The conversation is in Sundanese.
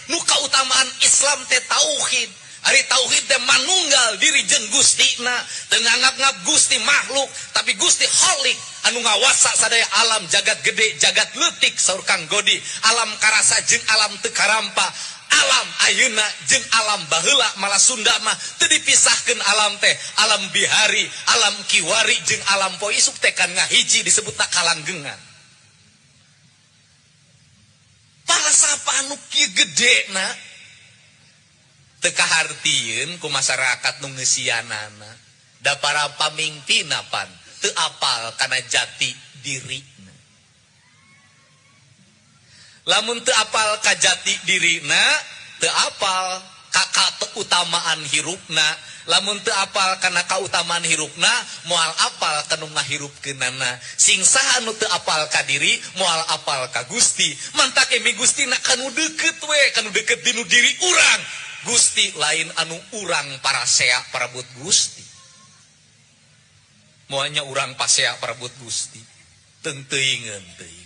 Nu kautamaan Islam teh tauhid. Ari tauhid teh manunggal diri jeung Gustina, teu nganggap-nganggap Gusti makhluk, tapi Gusti Khalik anu ngawasa sadaya alam jagat gede, jagat leutik saur Kang Godi, alam karasa jeung alam teu karampa, alam ayeuna jeung alam baheula malah Sunda mah teu dipisahkeun alam teh, alam bihari, alam kiwari jeung alam poe isuk teh kan ngahiji disebutna kalanggengan. Falsafah anu kieu gedena teu kahartieun ku masyarakat nu ngeusianana, da para pamingpinna pan teu apal kana jati dirina. Lamun teu apal ka jati dirina, teu apal ka keutamaan hirupna. Lamun teu apal kana kautamaan hirupna, moal apal ka nu ngahirupkeunana. Sing saha nu teu apal ka diri, moal apal ka Gusti. Mantak emi Gustina kanu deukeut we, kanu deukeut dinu diri urang. Gusti lain anu urang parasea parabut Gusti. Moalnya urang pasea parabut Gusti. Teuing teuingeun teuing.